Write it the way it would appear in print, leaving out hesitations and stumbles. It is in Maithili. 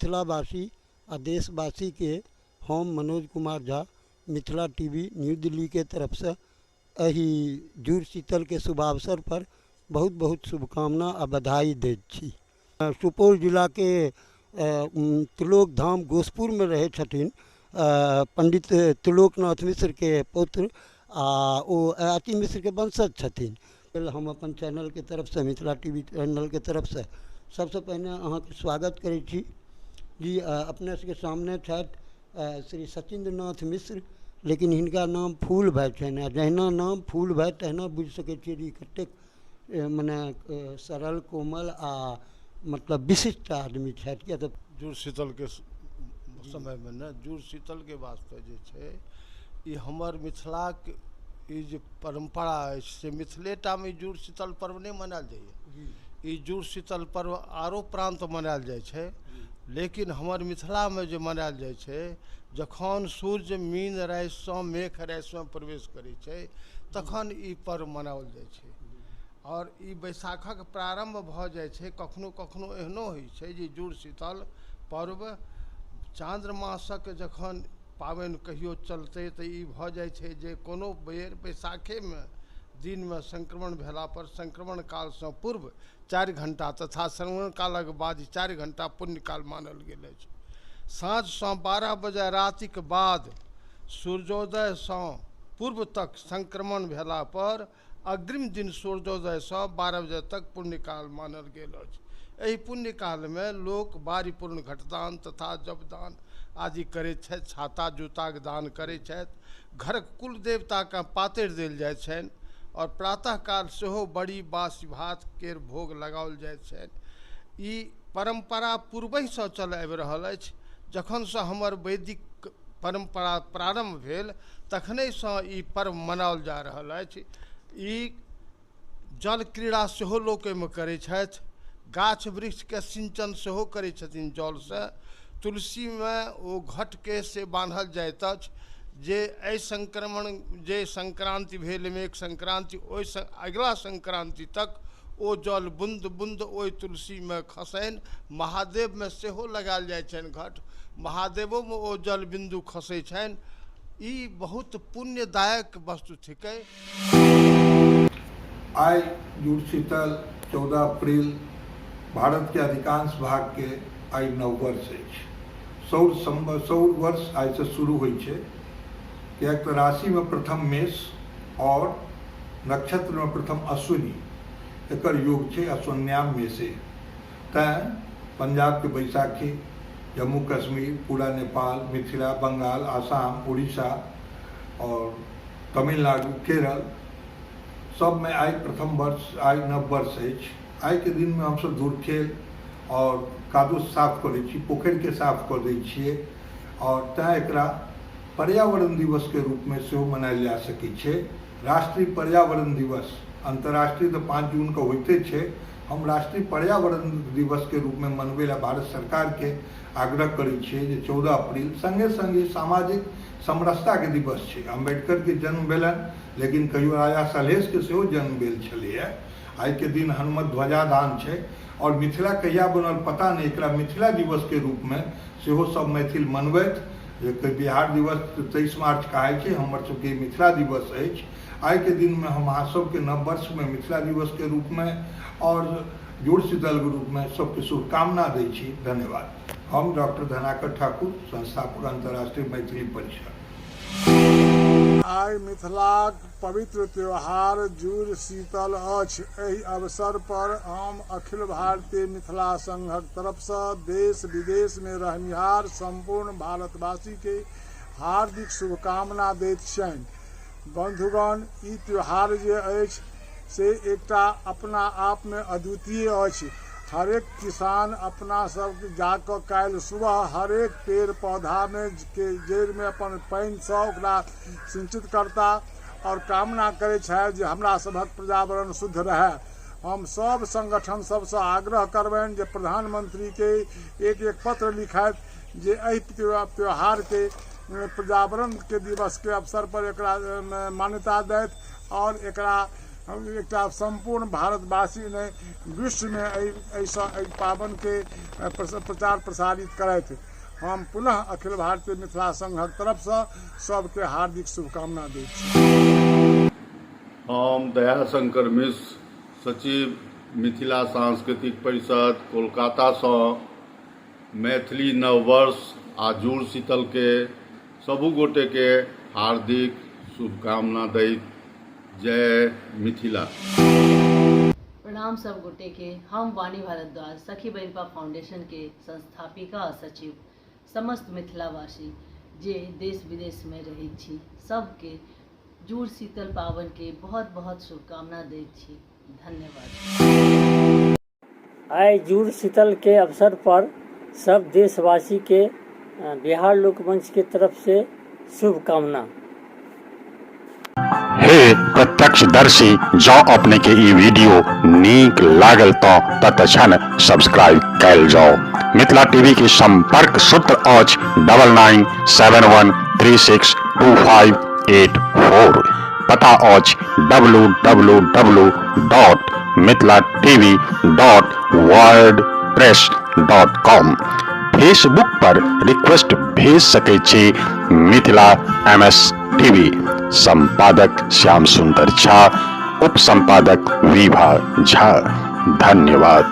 मिथिलावासी आ देशवासीके हम Manoj Kumar Jha Mithila T we knew दिल्लीके तरफसँ एहि जुड़ शीतलके शुभ अवसरपर बहुत बहुत शुभकामना आ बधाई दैत छी। सुपौल जिलाके त्रिलोक धाम गोसपुरमे रहै छथिन पण्डित त्रिलोकनाथ मिश्रके पौत्र आ ओ अयाची मिश्रके वंशज छथिन। हम अपन चैनलके तरफसँ, मिथिला टी वी चैनलके तरफसँ सबसँ पहिने अहाँके स्वागत करै छी जी। अपने सबके सामने छथि श्री सचिन्द्रनाथ मिश्र, लेकिन हिनका नाम फूल भाइ छनि आ जहिना नाम फूल भाइ तहिना बुझि सकै छियै जे ई कतेक मने सरल, कोमल आ मतलब विशिष्ट आदमी छथि। किया तऽ जुड़ शीतलके समयमे ने, जुड़ शीतलके वास्ते जे छै ई हमर मिथिलाक ई जे परम्परा अछि से मिथिलेटामे ई जुड़ शीतल पर्व नहि मनायल जाइए। ई जुड़ शीतल पर्व आरो प्रान्त मनायल जाइ छै, लेकिन हमर मिथिलामे जे मनायल जाइ छै, जखन सूर्य मीन राशिसँ मेघ राशिमे प्रवेश करै छै तखन ई पर्व मनाओल जाइ छै और ई बैसाखक प्रारम्भ भऽ जाइ छै। कखनो कखनो एहनो होइ छै जे जुड़ शीतल पर्व चान्द्र मासक जखन पाबनि कहियो चलतै तऽ ई भऽ जाइ छै जे कोनो बेर बैसाखेमे दिनमे संक्रमण भेलापर संक्रमण कालसँ पूर्व 4 घंटा तथा संक्रमण कालक बाद 4 घंटा पुण्यकाल मानल गेल अछि। साँझसँ 12 बजे रातिक बाद सूर्योदयसँ पूर्व तक संक्रमण भेलापर अग्रिम दिन सूर्योदयसँ 12 बजे तक पुण्यकाल मानल गेल अछि। एहि पुण्यकालमे लोक बारिपूर्ण घटदान तथा जपदान आदि करैत छथि, छाता जूताक दान करैत छथि, घरक कुल देवताकेँ पातरि देल जाइत छनि और प्रातःकाल सेहो बड़ी बासी भात केर भोग लगाओल जाइत छनि। ई परम्परा पूर्वहिसँ चल आबि रहल अछि। जखनसँ हमर वैदिक परम्परा प्रारम्भ भेल तखनहिसँ ई पर्व मनाओल जा रहल अछि। ई जल क्रीड़ा सेहो लोक एहिमे करै छथि, गाछ वृक्षके सिंचन सेहो करै छथिन जलसँ। तुलसीमे ओ घटके से बान्हल जाइत अछि जे एहि संक्रमण जे संक्रान्ति भेल मेघ संक्रान्ति, ओहि अगिला संक्रान्ति तक ओ जल बुन्द बुन्द ओहि तुलसीमे खसनि। महादेवमे सेहो लगायल जाइ छनि घट, महादेवोमे ओ जल बिन्दु खसै छनि। ई बहुत पुण्यदायक वस्तु थिकै। आइ जुड़ शीतल 14 अप्रैल भारत के अधिकांश भाग के आइ नववर्ष अछि। सौर वर्ष आइ से शुरू होइ छै, किएक तऽ राशि में प्रथम मेष और नक्षत्र में प्रथम अश्विनी, एकर योग छै अश्वन्याम मेषे। तैं पंजाब के बैसाखी, जम्मू कश्मीर, पूरा नेपाल, मिथिला, बंगाल, आसाम, उड़ीसा और तमिलनाडु, केरल सबमे आइ प्रथम वर्ष, आइ नव वर्ष अछि। आइके दिनमे हमसब धुरखेल आओर कादो साफ करै छी, पोखरिके साफ कऽ दै छियै आओर तैँ एकरा पर्यावरण दिवसके रूपमे सेहो मनायल जा सकै छै। राष्ट्रीय पर्यावरण दिवस अन्तर्राष्ट्रीय तऽ 5 जूनके होइते छै। हम राष्ट्रीय पर्यावरण दिवसके रूपमे मनबै लए भारत सरकारके आग्रह करै छियै जे 14 अप्रैल सङ्गे सङ्गे सामाजिक समरसताके दिवस छै। अम्बेडकरके जन्म भेलनि, लेकिन कहियो राजा सलहेशके सेहो जन्म भेल छलैए। आइके दिन हनुमत ध्वजादान छै आओर मिथिला कहिया बनल पता नहि, एकरा मिथिला दिवसके रूपमे सेहो सब मैथिल मनबथि। जे बिहार दिवस 23 मार्च कहाइ छै, हमर सबके मिथिला दिवस अछि। आइके दिनमे हम अहाँ सबके नव वर्षमे मिथिला दिवसके रूपमे आओर जुड़ शीतलके रूपमे सबके शुभकामना दै छी। धन्यवाद। हम डॉक्टर धनाकर ठाकुर, संस्थापक अंतर्राष्ट्रीय मैथिली परिषद। आइ मिथिलाक पवित्र त्योहार जुड़ शीतल अछि। एहि अवसर पर हम अखिल भारतीय मिथिला संघक तरफसँ देश विदेशमे रहनिहार सम्पूर्ण भारतवासीके हार्दिक शुभकामना दैत छियनि। बंधुगण, ई त्योहार जे अछि से एकटा अपना आपमे अद्वितीय अछि। हरेक किसान अपना सब जाकऽ काल्हि सुबह हरेक पेड़ पौधामे के जड़िमे अपन पानिसँ ओकरा सिंचित करता आओर कामना करै छथि जे हमरा सभक पर्यावरण शुद्ध रहए। हम सब संगठन सबसँ आग्रह करबनि जे प्रधानमंत्रीके एक एक पत्र लिखथि जे एहि त्योहारके पर्यावरणके दिवसके अवसर पर एकरा मान्यता दैथ आओर एकरा एकटा सम्पूर्ण भारतवासी नहि विश्वमे एहि एहिसँ एहि पाबनिके प्रचार प्रसारित करथि। हम पुनः अखिल भारतीय मिथिला संघक तरफसँ सबके हार्दिक शुभकामना दैत छी। हम दयाशंकर मिश्र, सचिव, मिथिला सांस्कृतिक परिषद, कोलकातासँ मैथिली नववर्ष आ जुड़ शीतलके सबहु गोटेके हार्दिक शुभकामना दैत जय मिथिला। प्रणाम सब गोटे के, हम वाणी भारद्वाज सखी बहिनपा फाउंडेशन के संस्थापिका आ सचिव समस्त मिथिलावासी जे देश विदेश में रहैत छी सबके जुड़ शीतल पावन के बहुत बहुत शुभकामना दैत छी। धन्यवाद। आइ जुड़ शीतल के अवसर पर सब देशवासी के बिहार लोक मंच के तरफ से शुभकामना। हे प्रत्यक्षदर्शी, जँ अपने के ई वीडियो नीक लागल तऽ तत्क्षण सब्सक्राइब कयल जाउ। मिथिला टीवी के संपर्क सूत्र अछि 9971362584। पता अछि W W W dot Mithila TV dot WordPress dot com. Facebook पर रिक्वेस्ट भेज सकै छी मिथिला एम एस टीवी। संपादक श्याम सुंदर झा, उप संपादक विभा झा। धन्यवाद।